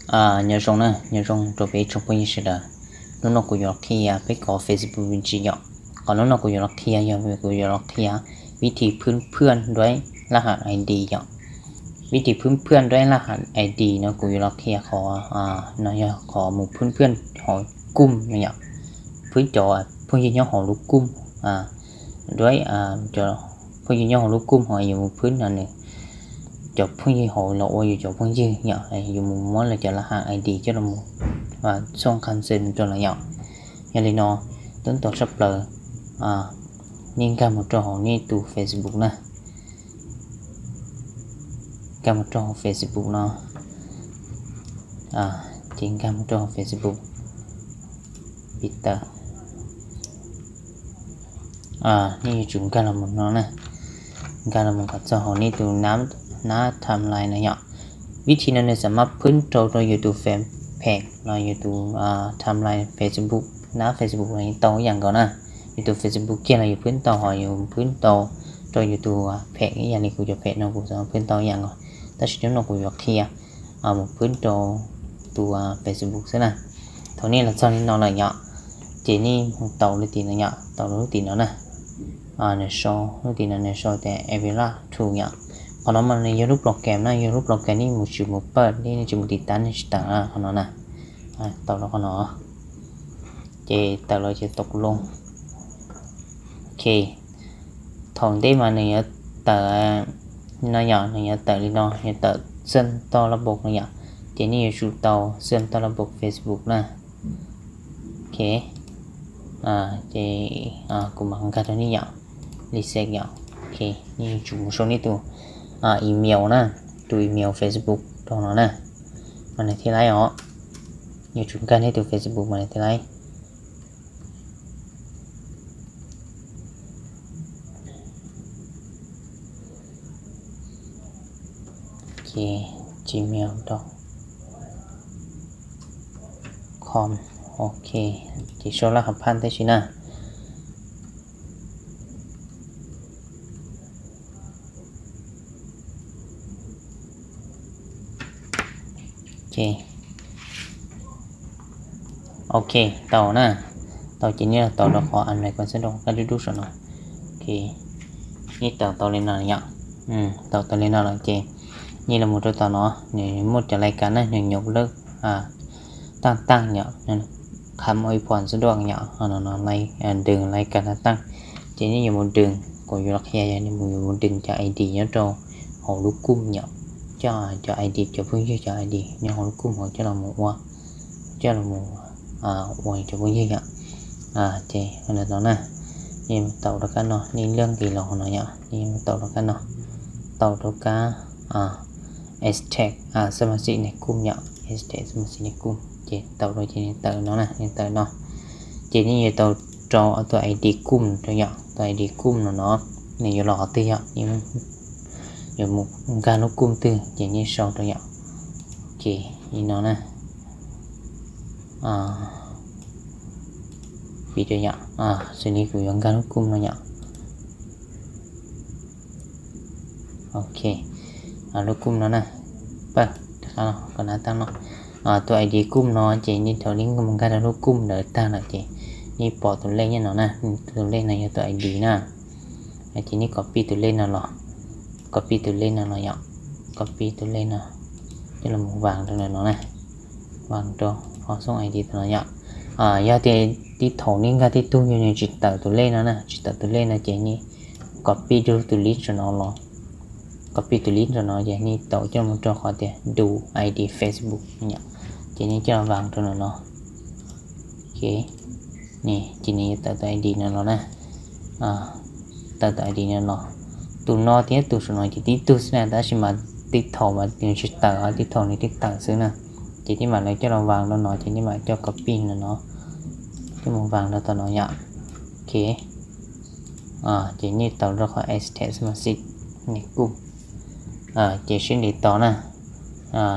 Nyob zoo na, nyob zoo rau peb tsoom phooj ywg sawv daws. Hnub no kuv yuav los qhia peb kov Facebook me ntsis yom. Qhov hnub no kuv yuav los qhia yog kuv yuav los qhia vib thi phwb phwaj duab laj has ID yom. Vib thi phwb phwaj duab laj has ID no kuv yuav los qhia qhov no yog qhov mus phwb phwaj hauv Chrome no yom. Phwb cov phooj ywg nyob hauv lub Chrome, duab cov phooj ywg nyob hauv lub Chrome ho yuav mus phwb no nws cov phooj ywg hauv los ua yus cov phooj ywg yom, yus mus muab lawv cov laj has ID coj los mus txhoj qha xwm mus rau lawv yom. Yog li no, tub tau tshaj plaws, nej nkag mus rau hauv nej tus Facebook na. Nkag mus rau hauv Facebook no, ces nkag mus rau hauv Facebook, pib tawm. Nej yuav tsum nkag los mus no na, nkag los mus kom txog hauv nej tus nab timeline no yom. Vib thi no nws xam mab phwb rau rau yus tus fanpage los yus tus timeline Facebook, nab Facebook los yeej tau ib yam nkaus na. Yus tus Facebook kiag los yus phwb tau, ho yus phwb tau rau yus tus page ib yam li kuv cov page no kuv xam mab phwb tau ib yam nkaus. Tab sis hnub no kuv yuav qhia mus phwb rau tus Facebook xwb na. Thaum nej los txog li no lawm yom, ces nej mus taus lub tim no yom, taus lub tim no na. Nws sau lub tim no nws sau tias Avila Tool yom. Qhov no mas nws yog lub program na, yog lub program nej mus tsis mus pawj, nej tsis mus tiv tab nej tsis tawm qhov no na. Taus rau qhov no, ces tawm los ces tau loo. Ok, thaum ntej mas nws yuav tawm no yom, nws yuav tawm li no, yuav tawm xeem toj laj npob no yom. Ces nej yuav tsum tau xeem toj laj npob Facebook na. Ok, ces kuv mam nkag rau nej yom, li xeem yom. Ok, nej yuav tsum mus sau nej tus email na, tus email Facebook rau no na, mas nws thiaj laib os. Yuav tsum nkag nej tus Facebook mas nws thiaj laib. Ces gmail dot com, ok, ces sau laj has phaj tab sis na. Ok, tau na, tau ces nej tau rau qhov an nais kon xab rau kab dub dub saum no. Ok, nej tau tau li no yom, tau tau li no lawm ces nej los mus rau tom no, nws muaj cov lai kas na, nws nyuam lawm, tag tag yom, qham ib phom xab duaj yom, ho no no dwm lai kas tag tag. Ces nej yuav mus dwm, kuv yuav los qhia yog nej mus yuav mus dwm cov ID nyob rau hauv lub kum yom, coj cov ID cov phooj ywg cov ID nyob hauv lub kum hauv coj los mus ua, coj los mus ua cov phooj ywg yom. Ces no na, nej mus tau rau kab no, nej leej nqis los hauv no yom, nej mus tau rau kab no, tau rau kab extract xab mas xim nej kum yom, extract xab mas xim nej kum, ces tau rau ces nej tawm no na, nej tawm no. Ces nej yuav tau rau ob tug ID kum rau yom, tus ID kum no no, nws yuav los qhov twg yom, yuav mus nkag lub kum twg ces nej sau rau yom. Ok, li no na. Piv rau yom, xws li kuv yuav nkag lub kum no yom. Ok, lub kum no na, pab kom nab tag no. Tus ID kum no ces nej thaum nej mus nkag rau lub kum ntawd tag lawm ces nej pom tus lej nyob no na, tus lej no yog tus ID na. Ces nej copy tus lej no los, copy tus lej no los yom, copy tus lej no coj los mus vas rau ntawm no na, vas rau qhov xoob ID ntawm no yom. Yog tias tib thaum nej nkag tib tug yog nws tsis tawm tus lej no na, tsis tawm tus lej no ces nej copy rau tus link ntawm no los, copy tus link ntawm no ces nej tau coj mus rau qhov tias do ID Facebook yom, ces nej coj los vas rau ntawm no. Ok, ces nws yuav tawm tus ID no los na, tawm tus ID no los. Tus no thiab tus saum no ces tib tug xwb na, tab sis mas tib thaum mas nws tsis tawm, tib thaum nws twb tawm xwb na. Ces nej mam li coj los vas rau no, ces nej mam coj copy no no, coj mus vas rau tom no yom. Ok, ces nej tau rau qhov extract xab mas xim nej kum. Ces sib ntev tos na,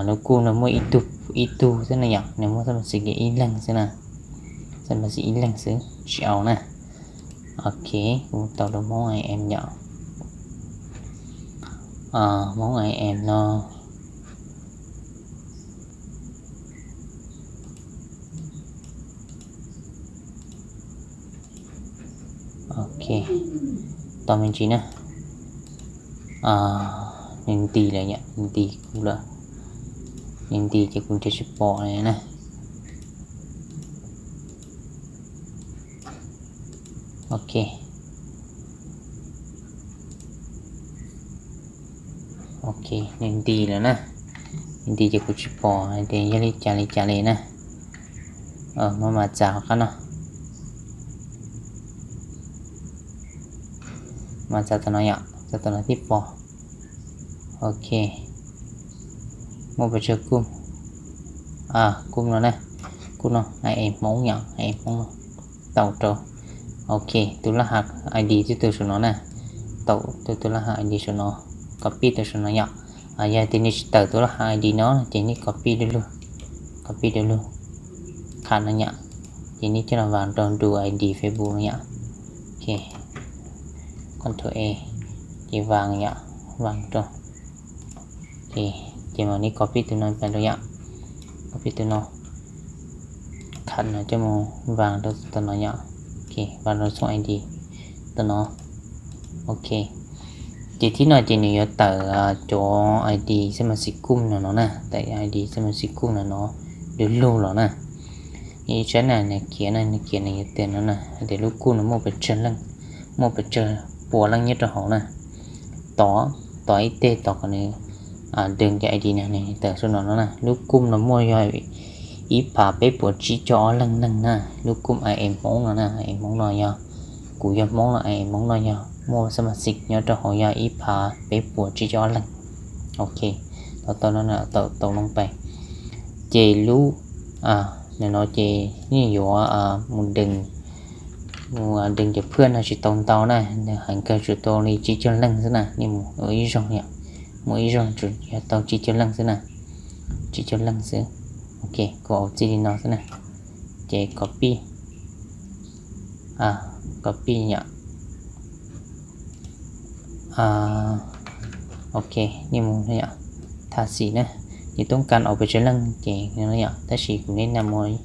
lub kum no muaj ib tug, ib tug xwb na yom, nws muaj xab mas xim kiag ib leeg xwb na, xab mas xim ib leeg xwb tsis au na. Ok, kuv tau rau Hmoob I M yom. Hmoob I M no, Tos me ntsis na. Nws nti lawm yom, nws nti kuv lawm. Nws nti ces kuv nrhiav tsis pom na. Ok. Ok, nws nti lawm na. Nws nti ces kuv tsis pom hais tias yog li cas li cas li na. Muab mas txav qab no. Mas txav tam no yom, txav tam no thiaj pom. Ok. Muaj pes tsawg kub? Kub no na. Kub no, ai es Hmoob yom, ai es Hmoob no. Tau rau. Ok, tus laj hav I D twb tau saum no na. Tau tus laj hav I D saum no, copy tau saum no yom. Yog tias nej tsis tawm tus laj hav I D no ces nej copy dua lug, copy dua lug, qham no yom. Ces nej coj los vas rau ntu I D Facebook no yom. Ok, Ctrl A, ces vas yom, vas rau. Ces mas nej copy tus no pas rau yom, copy tus no, qham no coj mus vas rau tus no yom. Ok, vas rau txhooj I D tus no. Ok, ces thib no ces nws yuav tawm cov I D xab mas xis kuj no no na, tawm I D xab mas xis kuj no no, dua lug los na. Ib tsab na nws khiav na, nws khiav nws yuav tias no na, hais tias lub kuj no muaj pes tsawg leej, muaj pes tsawg puas leej nyob rau hauv na. Tod, tod ib teg tod kom nws deeg cov I D no nws tawm saum no no na. Lub kuj no muaj yog ib phav peb puas tsib caug ob leeg neeg na. Lub kuj I M Hmoob no na, I M Hmoob no yog, kuv yog Hmoob no, I M Hmoob no yog muaj xab mas xis nyob rau hauv yog ib phav peb puas tsib caug ob leeg. Ok, tau tau no, tau tau loo pais. Ces lub, nim no ces yeej yuav mus deeg, mus deeg cov phwaj no tsis tau ntau na, nws heev kawg tsuas tau li tsib caug leej xwb na, nej mus ua ib zaug yom, mus ib zaug tsuas yog tau tsib caug leej xwb na, tsib caug leej xwb. Ok, kuv ua txij li no xwb na, ces copy, copy yom. Ok, nej mus yom, tha xim na, nej toob kas ua pes tsawg leej ces yom, tab sis kuv nej na mus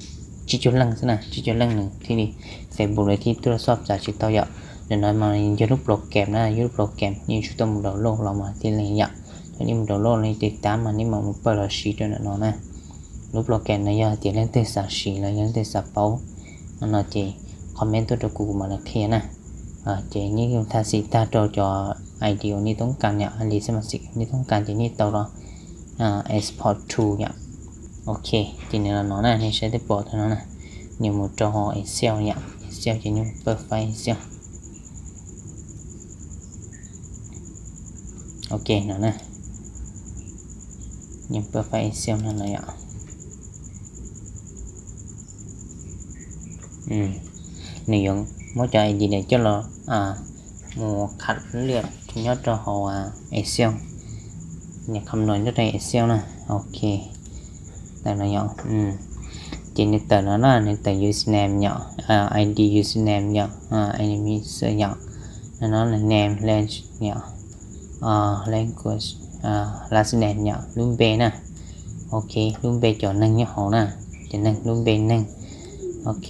tsib caug leej xwb na, tsib caug leej nws thiaj li Facebook lawv thiaj tuaj xob txav tsis tau yom. Ntawm no mas yog lub program na, yog lub program nej yuav tsum tau mus download los mas thiaj li yom. Thaum nej mus download li tiv tav mas nej mam mus pawj los siv rau ntawm no na. Lub program no yog tias leej twg xav siv los yog leej twg xav paub no ces comment tuaj rau kuv, kuv mam li qhia na. Ces nej tha xim tag rau cov I D uas nej toob kas yom, I D xab mas xis nej toob kas ces nej tau los export to yom. Ok, ces nws los no na, nej saib twb pom tau no na. Nws mus rau hauv Excel yom, Excel ces nej mus pawj file Excel. Ok no na, nws pawj file Excel no no yom. Nws yuav muab cov I D coj los mus qham lwaj nyob rau hauv Excel, nws qham no nyob rau Excel na. Ok, tawm no yom. Ces nws tawm no na, nws tawm username yom, I D username yom, administrator yom, no no name, language yom, language, last name yom, lub npe na. Ok, lub npe cov neeg nyob hauv na, cov neeg lub npe neeg. Ok,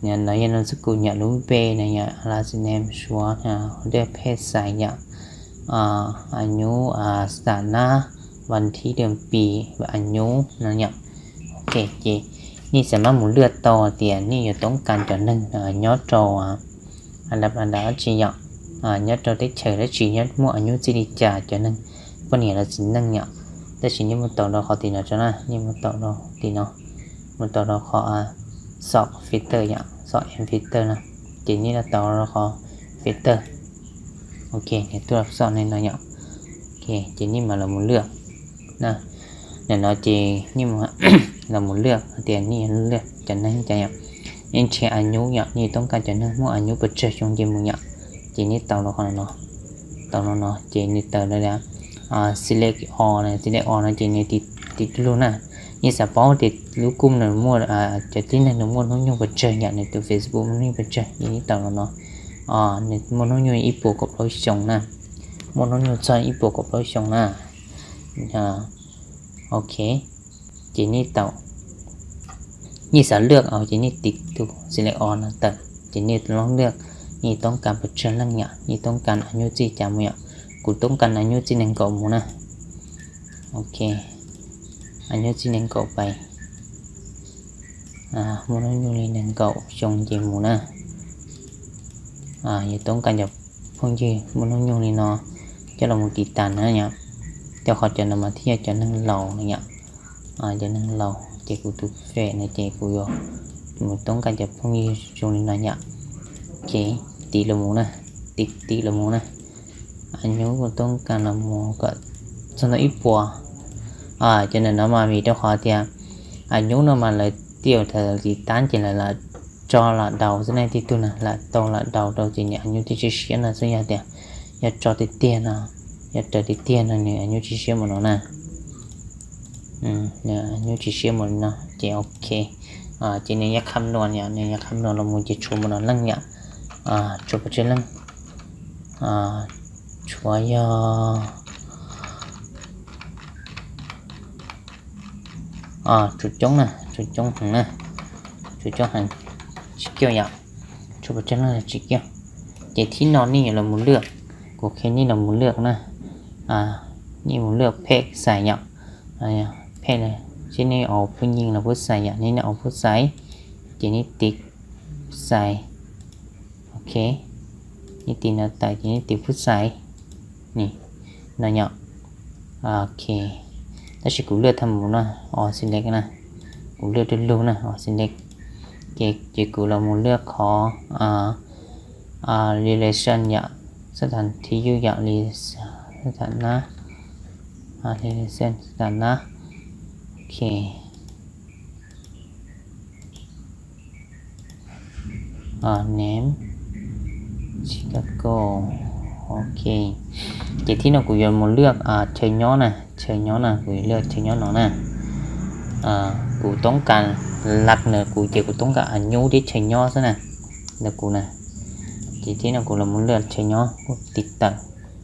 no yog name xab kus yom, lub npe no yom, last name Suav, date of birth yom, añus, xav nab, vas thib dim pis, añus no yom. Ok, ces nej xav mab mus lwaj tau tias nej yuav toob kas cov neeg nyob rau lab dab tsi yom, nyob rau teb chaws dab tsi, nyob muaj añus txij li cas, cov neeg poj niam los txiv neej yom. Tab sis nej mus tau rau qhov tim no tso na, nej mus tau rau tim no, mus tau rau qhov sort filter yom, sort and filter no, ces nej los tau rau qhov filter. Ok, nws tuaj xom nej no yom. Ok, ces nej mam los mus lwaj na. Ntawm no ces nej los mus lwaj hais tias nej yuav lwaj cov neeg cas yom. Nej nrhiav añus yom, nej toob kas cov neeg muaj añus pes tsawg xyoo nce mus yom. Ces nej tau rau qhov no, tau no no ces nws tawm lawm, select all, select all no ces nws tiv lug na. Nej xav paub tias lub kuj no muaj, cov tib neeg no muaj hnub nyoog pes tsawg yom, nws tus Facebook muaj hnub nyoog pes tsawg, ces nej tau no no. Nws muaj hnub nyoog ib puas kaum plaub xyoo na, muaj hnub nyoog txog ib puas kaum plaub xyoo na. Ok, ces nej tau, nej xav lwaj ces nej tiv tus select all no tawm, ces nej los lwaj. Yus toob kas pes tsawg leej yom, yus toob kas a nyuj txij cas mus yom. Kuv toob kas a nyuj txij nees nkaum mus na. Ok, a nyuj txij nees nkaum pais, muaj hnub nyoog li nees nkaum xyoo ces mus na. Yus toob kas cov phooj ywg muaj hnub nyoog li no coj los mus tiv tas na yom. Rau qhov cov no mas thiaj yog cov neeg laus na yom. Cov neeg laus ces kuv tus fem no ces kuv yuav mus toob kas cov phooj ywg zoo li no yom. Ces tiv los mus na, tiv tiv los mus na. A nyuj toob kas los mus kom txog ntawm ib puas. Cov ntawm no mas vim rau qhov tias a nyuj no mas lawv tij thaum tiv tab ces lawv lam tso lam daus xwb na, tij tug na lam tau lam daus rau ces nws a nyuj thiaj siab siab no xwb. Yog tias yog tso tiag tiag no, yog raws tiag tiag no nws a nyuj tsis siab mus no na. Nws a nyuj tsis siab mus no ces ok. Ces nws yog kham nuas yom, nws yog kham nuas los mus ces tshuav mus no leej yom. Tshuav pes tsawg leej? Tshuav yog tshuav coob na, tshuav coob heev na, tshuav coob heev, tsib caug yom. Tshuav pes tsawg leej? Tsib caug. Ces thib no nej yuav los mus lwaj, kuv qhia nej los mus lwaj na. Nej mus lwaj phej xais yom. Phej, seb nej ua phooj ywg los phub xais yom, nej, nej ua phub xais ces nej tiv xais. Ok, nej tiv no tawm ces nej tiv phub xais. Ni, no yom. Ok, tab sis kuv lwaj thaj mus no, o select na, kuv lwaj dua lug na, o select. Ces kuv los mus lwaj qhov location yom, xab tham thib yub yom, li xab tham nab, location xab tham nab. Ok, name Chicago. Ok, ces thib no kuv yuav mus lwaj chaw nyob na, chaw nyob na, kuv yuav lwaj chaw nyob no na. Kuv toob kas lab na, kuv ces kuv toob kas a nyuj thiab chaw nyob xwb na, ntawm kuv na. Ces thib no kuv los mus lwaj chaw nyob, kuv tiv tawm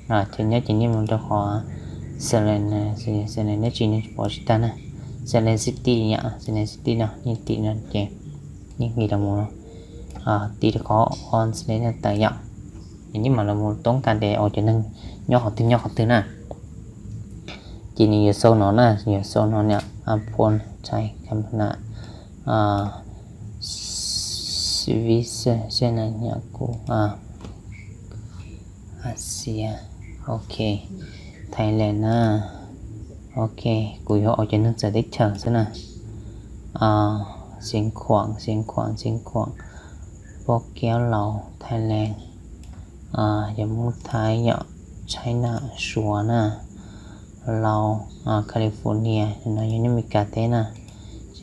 chaw nyob ces nej mus rau qhov Salt Lake, Salt Lake dab tsi nej pom tsis tag na, Salt Lake City yom, Salt Lake City no nej tiv no ces nej nqis los mus, tiv rau qhov on select no tawm yom. Ces nej mam los mus toob kas tias ua cov neeg nyob qhov twg nyob qhov twg na. Ces nws yuav sau no na, yuav sau no na, Apple Thai Company, Swiss, Switzerland, Asia, ok, Thailand na. Ok, kuv yuav ua cov neeg txawv teb chaws xwb na. Xeev Khuam, Xeev Khuam, Xeev Khuam, Pab Kiab Laus, Thailand, yog Hmoob Thaib yom, China, Suav na, Laus, California, no yog Nyab Mes Kas teb na.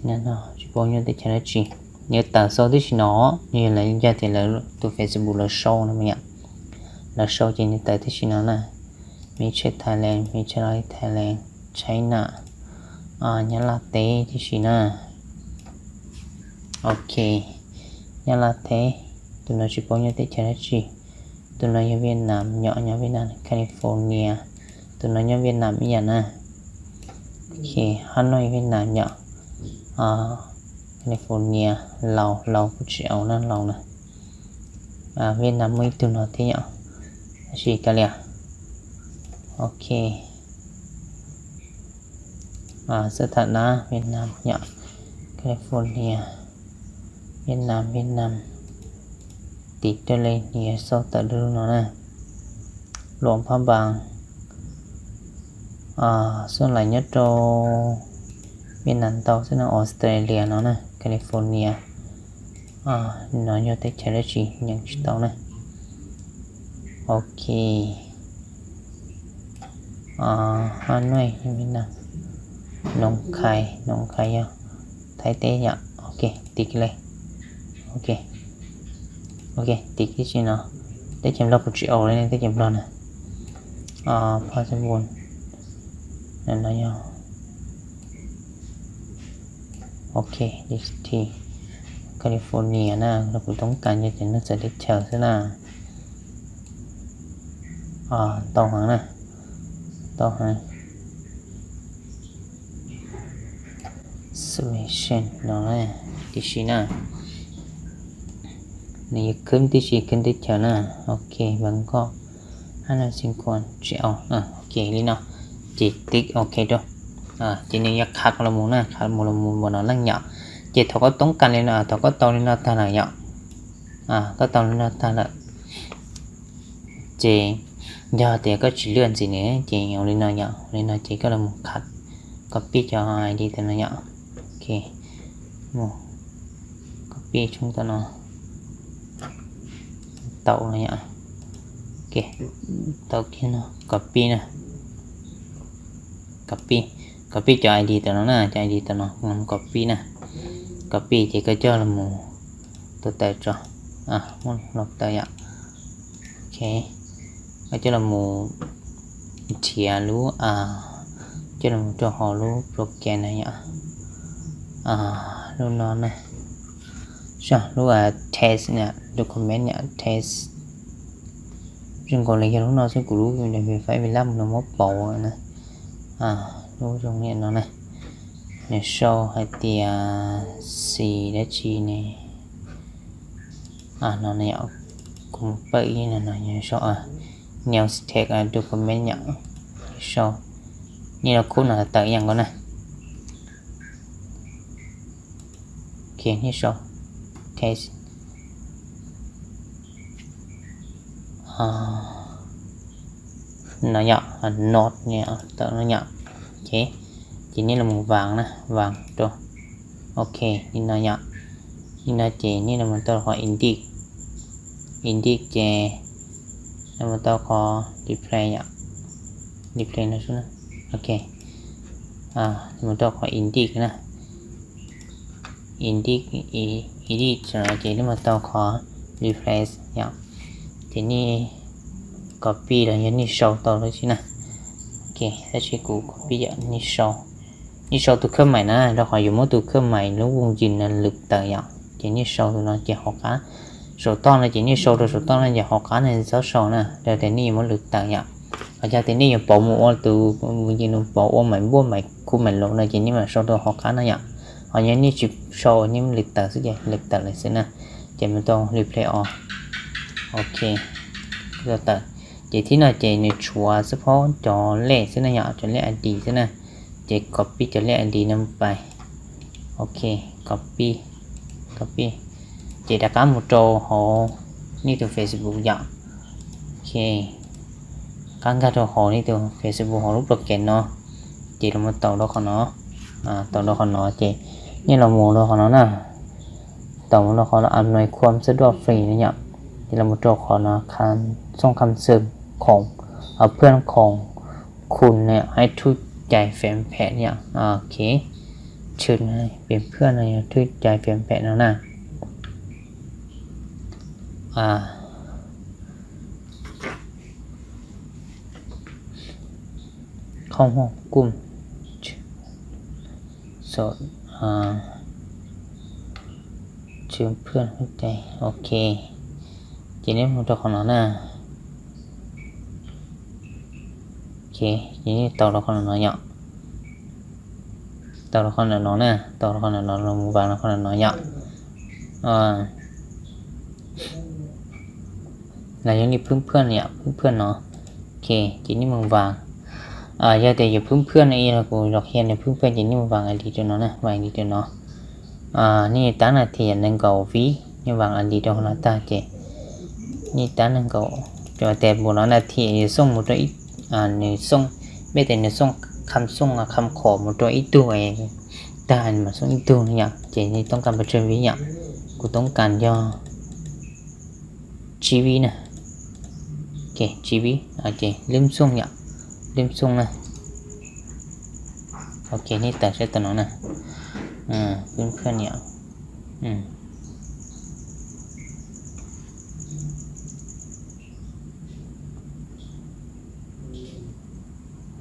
Tsis paub nyob teb chaws dab tsi, nws tawm sau tib si no, nws yog lawv yog tias lawv tus Facebook lawv sau no yom. Lawv sau ces nws tawm tib si no na. Michael Thailand, Michael Thailand, China, Nyab Laj teb tib si na. Ok, Nyab Laj teb, tus no tsis paub nyob teb chaws dab tsi. Tus no yog Vietnam yom, nyob Vietnam, California. Tus no nyob Vietnam ib yam na. Ok, Hanoi Vietnam yom, California, Laus, Laus kuj tsis au na, Laus na. Vietnam muaj ib tug no thiab yom, tab sis kav liam. Ok, xab tham nab Vietnam yom, California, Vietnam, Vietnam, tiv rau li nws yuav sau tawm du lug no na. Luam Phaj Npaas, xub lais nyob rau Vietnam ntau xwb no, Australia no na, California, no yog teb chaws dab tsi nyeem tsis tau na. Ok, Hanoi, Vietnam, Noo Khai, Noo Khai yog Thaib teb yom. Ok, tiv li. Ok, ok, tiv tib si no. Teb chaws Nplog kuv tsis au li teb chaws Nplog na. Possible, no yog, ok, D C T, California na, kuv toob kas yog cov neeg txawv teb chaws xwb na. Tau heev na, tau heev. Submission no na, tib si na. Nws yog khwb tib si, khwb teb chaws na. Ok, npawb nkoj, hab na xi nkuas tsis au. Ok, li no ces tiv ok rau. Ces nws yuav qha koj los mus na, qha mus los mus npaum no leej yom. Ces thaum koj toob kas li no, thaum koj tau li no tag lawm yom, koj tau li no tag lawm, ces yog tias koj tsis lwj ntxiv nws ces ua li no yom, li no ces koj los mus qha, copy cov ID tam no yom. Ok, mus copy tshoob tam no, tau no yom. Ok, tau kiag no, copy na, copy, copy cov ID tam no na, cov ID tam no, copy na, copy ces koj coj los mus tua tawm tso, muab los tawm yom. Ok, koj coj los mus nrhiav lub, coj los mus rau hauv lub program na yom, lub no na, lub test na, document yom, test. Zoo nkaus li yog lub no xwb, kuv lub Windows Faib Vlog no muab pauv na. Lub zoo li no na, nws sau hais tias xis dab tsi ne. No ne, kuv mus pawm ib no no, nws sau new text document yom, sau, nej los khub no tawm ib yam nkaus na. Ok, nej sau test no yom, not tawm no yom. Ok, ces nej los mus vas na, vas rau. Ok, li no yom, li no ces nej los mus tau qhov edit, edit ces los mus tau qhov replay yom, replay no xwb na. Ok, los mus tau qhov edit na, edit, edit no ces nej mus tau qhov replace yom, ces nej copy los yog nej sau tau lawm xwb na. Ok, tab sis kuv copy yom, nej sau, nej sau tus khawb mais na, rau qhov yuav muab tus khawb mais lub voo yws no lwm tawm yom, ces nej sau tus no ces hauv qab, saum toj no ces nej sau rau saum toj no ces hauv qab no txhob sau na, rau tias nej yuav muab lwm tawm yom. Ho yog tias nej yuav pauv mus ua tus voo yws no pauv ua mais npuaj mais khu mais laus no ces nej mam sau rau hauv qab no yom. Ho yog nej tsis sau, nej muab lwm tawm xwb ces lwm tawm lawm xwb na. Ces mus tau replay o. Ok, tau tawm. Ces thib no ces nws tshuav xwb phob cov lej xwb na yom, cov lej ID xwb na. Ces copy cov lej ID no pais. Ok, copy, copy. Ces rov qab mus rau hauv nej tus Facebook yom. Ok, qab nkag rau hauv nej tus Facebook hauv lub program no, ces los mus tau rau qhov no, tau rau qhov no ces nej los mus rau qhov no na, tau mus rau qhov no อำนวยความสะดวก free no yom. Ces los mus rau qhov no ส่งคำเชิญของ เพื่อนของคุณ ให้ถูกใจแฟนเพจ no yom. Ok, เชิญเป็นเพื่อน no yog ถูกใจแฟนเพจ no na. Không hổ cùng số, à, trường Phượng Quốc Tế. Ok, ces nej mus rau qhov no na. Ok, ces nej tau rau qhov no yom. Tau rau qhov no na, tau rau qhov no, los mus vas rau qhov no yom. Los yog nej phwb phwj yom, phwb phwj no. Ok, ces nej mus vas. Yog tias yus phwb phwj no, ib yam kuv los qhia nws phwb phwj ces nej mus vas ID rau no na, vas ID rau no. Nej tab nas thi nees nkaum vib, nej vas ID rau qhov no tag ces nej tab nees nkaum, rau tias npaum no nas thi yus xooj mus rau ib, nws xooj, peb tias nws xooj kham xooj kham khom mus rau ib tug tag mas xooj ib tug no yom, ces nej toob kas npas tsawg vib yom. Kuv toob kas yog tsib vib na. Ok, tsib vib, ces lwb xooj yom, lwb xooj na. Ok, nej tawm saib tau no na. Phwb phwj yom.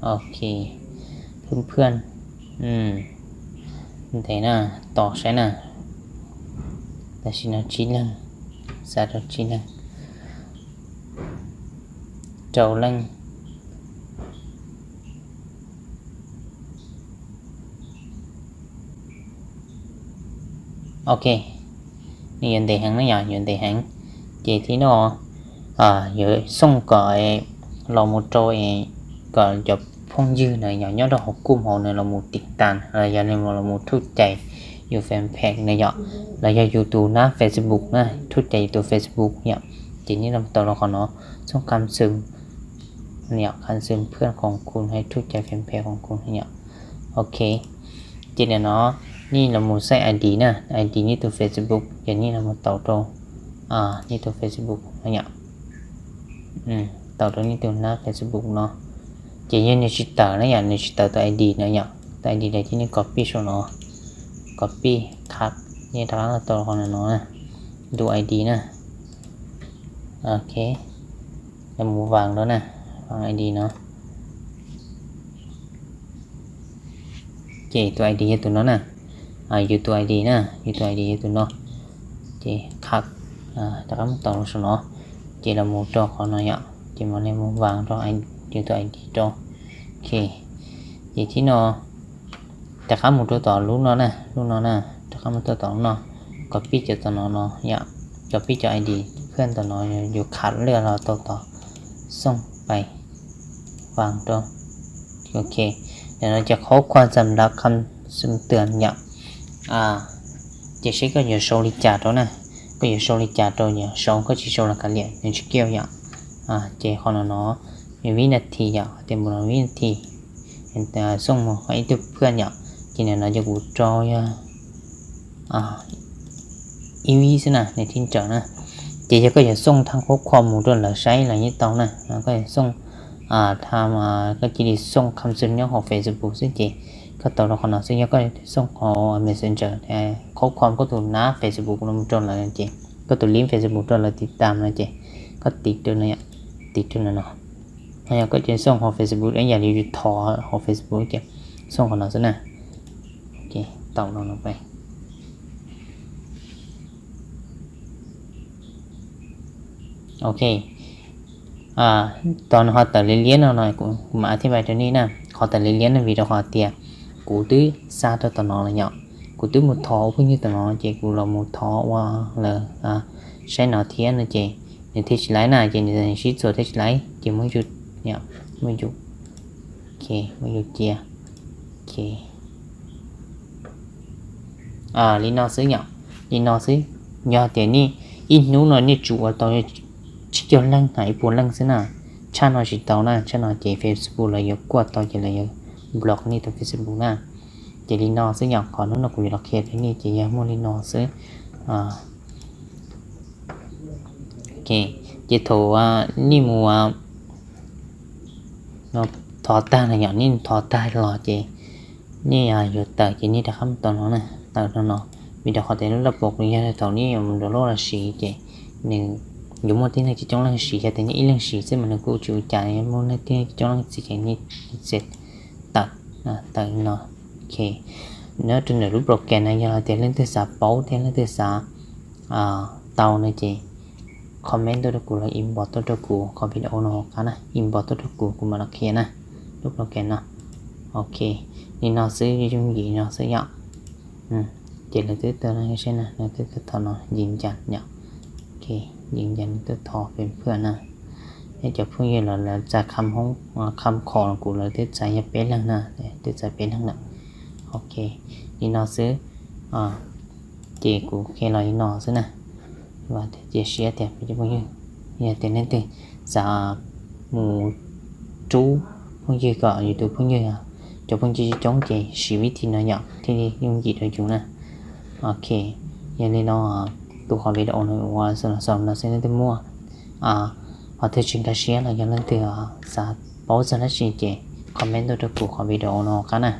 Ok, phwb phwj ntev na, tos saib na. Tam sim no tsib leeg, xa rau tsib leeg, rau leej. Ok, nws yuav ntev heev na yom, yuav ntev heev. Ces thib no yuav xooj kom los mus rau kom cov phooj ywg na yog nyob rau hauv kum hauv na los mus tiv tas los yog los mus thauj cai yus fanpage na yom, los yog yus tus nab Facebook na, thauj cai yus tus Facebook yom. Ces nej los tau rau qhov no, xooj kham xwm, kham xwm phwaj khoom khum hais thauj cai fanpage khoom khum yom. Ok, ces nim no nej los mus xaiv ID na, ID nej tus Facebook ces nej los mus tau rau nej tus Facebook no yom. Tau rau nej tus nab Facebook no. Ces yog nws tsis tawm na yom, nws tsis tawm tus ID na yom, tus ID lawm ces nej copy saum no, copy khab, nej rov qab los tau qhov no no, tus ID na. Ok, los mus vas rau na, vas ID no. Ces tus ID yog tus no na, yus tus ID na, yus tus ID yog tus no. Ces khab, rov qab mus tau saum no, ces los mus rau qhov no yom, ces mam li mus vas rau yus tus ID rau. Ok, ces thib no rov qab mus rau tom lub no na, lub no na, rov qab mus rau tom lub no, copy cov tom no no yom, copy cov ID phwaj tom no, yus khab lwaj los tau tom xooj pais vas rau. Ok, nim no ces khab khua xam lav kham xwm twm yom. Ces seb koj yuav sau li cas rau na, koj yuav sau li cas rau, yog sau koj tsis sau los kav liam, nws tsis kiaj yom. Ces qhov no no, vib nas this yom, tias mus no vib nas this, xooj mus qhov ib tug phwaj yom, ces nim no ces kuv rau yog ib vib xwb na, nws thiaj ntsawm na. Ces yog koj yuav xooj thaj khab khua mus rau lawv saib los yeej tau na, koj yuav xooj tham, koj cia li xooj kham xwm nyob hauv Facebook xwb ces koj tau rau qhov no xwb. Yog koj xooj hauv Messenger, khab khua koj tus nab Facebook no mus rau lawv ces koj tus link Facebook rau lawv tiv tas no ces koj tiv rau no, tiv rau no no. Yog koj cia li xooj hauv Facebook ib yam li yus thov hauv Facebook ces xooj qhov no xwb na. Tau no no pais. Ok, tos nws ho tawm liab liab no no kuv mam thij pais rau nej na. Qhov tawm liab liab no vim rau qhov tias kuv twb xa rau tom no lawm yom, kuv twb mus thov ua phooj ywg tom no ces kuv los mus thov ua lawv saib no thiab no ces nws thiaj tsis laiv na, ces nws sib txuas thiaj tsis laiv ces muab yus, muab yus, muab yus cia. Li no xwb yom, li no xwb. Yog tias nej ib hnub no nej tsuas ua tau tsib caug leej hais ib puas leej xwb na, tshaj no tsis tau na, tshaj no ces Facebook lawv yuav kuaj tau ces lawv yuav block nej tus Facebook na. Ces li no xwb yom, qhov hnub no kuv yuav los qhia rau nej ces yog muaj li no xwb. Ces thaum nej mus thov tag no yom, nej thov tag los ces nej yuav tawm ces nej rov qab mus tau no na, tawm no no. Vim rau qhov tias lub laj pom kuv yog thaum nej yuav mus download los siv ces nws yuav muaj tib neeg coob coob leej siv, yog tias nej ib leeg siv xwb mas nws kuj tsis ua cas, muaj tib neeg coob coob leej siv ces nej tawm, tawm no. Ok, nyob rau ntawm lub program no yog hais tias leej twg xav paub thiab leej twg xav tau no ces comment tuaj rau kuv los inbox tuaj rau kuv qhov video no hauv qab na, inbox tuaj rau kuv, kuv mam los qhia na, lub program no. Ok, li no xwb, yooj yim no xwb yom. Ces lawv twb tuaj no, seb na, lawv twb tuaj thov no, yim ncas yom. Yim ncas nws tuaj thov pem phwj na. Thiab cov phooj ywg los lawv txais kham hoob, kham khom los kuv lawv twb txais yog peb leeg na, twb txais peb leeg lawm. Ok, li no xwb. Ces kuv qhia los li no xwb na. Cia siab tias peb cov phooj ywg, yog tias leej twg xav mus rub phooj ywg kom yus tus phooj ywg, cov phooj ywg coob coob ces siv vib thi no yom thiaj li yooj yim rau yus na. Ok, yog li no kuv qhov video no ua xaus no xwb, leej twg muaj qhov twg tsis nkag siab los yog leej twg xav paub txog dab tsi ces comment tuaj rau kuv qhov video no qab na.